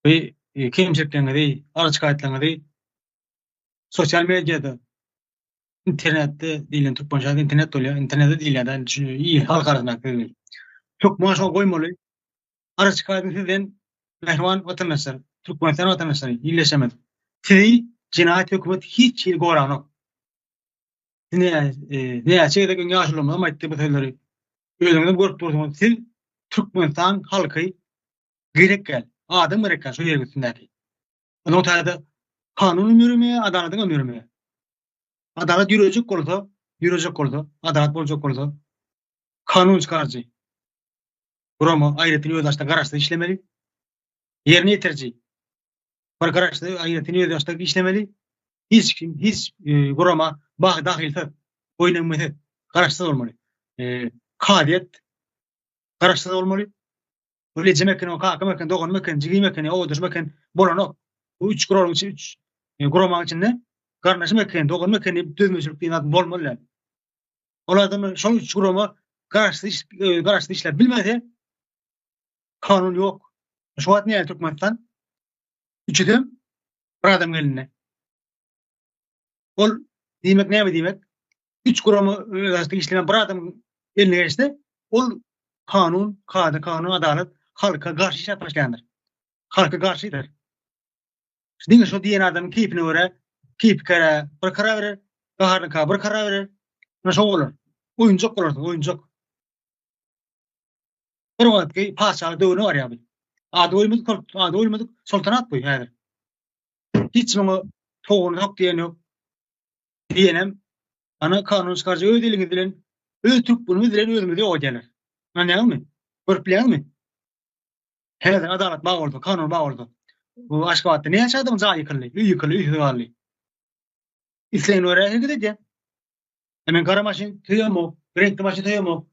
Bu kemçilikleriňizi, arz-şikaýatlaryňyzy sosial mediada, internetde diýlen türkmençe internet bolýar, internetde diýilýär-de, il halk arasyndaky söz. Hökman şoňa goýmaly. Arz-şikaýatyny sizden mähriban watandaşlar, Türkmenistan watandaşlary, ildeşlerimiz, sizi jenaýat hökümet hiç hili goranok. Näçe gezek öň ýaşulularymyzam aýtdy bu sözleri. Özüňizem görüp dursuňyz, siz Türkmenistan halky gerek däl. Adam gerek däl şu ýeriň üstündäki. Onuň täze kanun hem ýöremeýär, adalatyň hem ýöremeýär. Adalat ýörejek bolsa, ýörejek bolsa, adalat boljak bolsa, kanun çykaryjy gurama aýratyn özbaşdak garaşsyz işlemeli. Ýerine ýetiriji bir garaşsyz aýratyn özbaşdak işlemeli. Hiç kim, hiç e, gurama bah dahilsiz, boýun egmesiz, garaşsyz bolmaly. E, kazyýet garaşsyz bolmaly. Ol ejem eken, o kakam eken, doganym eken, jigim eken, owadaşym eken bolanok. Bu üç guralyň içi, üç e, guramanyň içinde garyndaşym eken, doganym eken diýip dözmezçilik diýen zat bolmaly däl. Ol adamlar şol üç gurama garaşsyz iş, e, garaşsyz işläp bilmese kanun ýok. Şu wagt näme Türkmenistan? Üçüsem bir adam elinde. Ol diýmek näme diýmek? Üç gurama özbaşdak işleýän bir adam eline geçse, ol kanun, kada, kanun, adalat halka garşy işläp başlaýandyr. Halka garşydyr. Diňe şo diýen adamyň keýpine görä, keýpi kärä bir karar berer, gaharynyka bir karar berer. Ine şo bolar. Oýunjak bolarsyň, oýunjak. Bir wagtky patyşalyk döwrüne barýar bu. Ady goýulmadyk, ady goýulmadyk soltanat bu häzir. Hiç muňa towuny sok diýen ýok. Diýenem, ana kanun çykaryjy öz eliňiz bilen, öz türkmenimiz bilen özümizi ýok edýärler. Ynanýaňyzmy? Görüp bilýäňizmi? Häzir adalat bar bolsa, kanun bar bolsa, bu Aşgabatda näçe adamyň jaýy ýykyldy, öýi ýykyldy, öýsüz galdy. Islegine görä hereket edýär. E men gara maşyn söýemok, reňkli maşyn söýemok.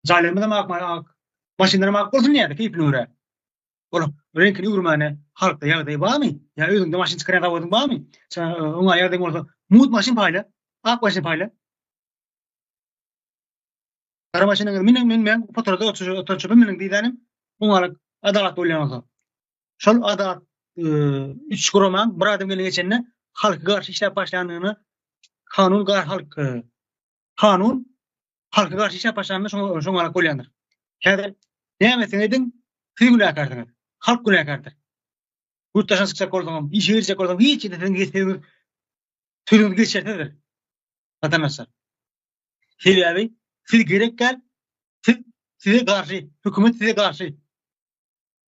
Jaýlarymyzam ak, ak, maşynlaram ak bolsun diýýär, keýpine görä. Ol reňkini öwürmäne halkda ýagdaý barmy? Ýa özüňde maşyn çykarýan zawodyň barmy? Oňa ýagdaýyň bolsa, mugt maşyn paýla, ak maşyn paýla. Gara maşynyňyzy münüň, münmäň, potorada oturyp münüň diýdänim, oňalyk adalat bolýan bolsa. Şol adalat üç guramaň bir adam eline geçende halka garşy işläp başlandygyny kanun gar halk kanun halka garşy işläp başlanynda şoňa şoňalyk bolýandyr. Häzir näme etseň ediň, siz günäkärsiňiz. Halk günäkärdir. Ýurt daşyna çykjak bolsaňam, işe girjek bolsaň hiç ýerde siziň sözüňiz sözüňiz geçersizdir. Watandaşlar. Sebäbi siz gerek däl, siz size garşy, hökümet size garşy.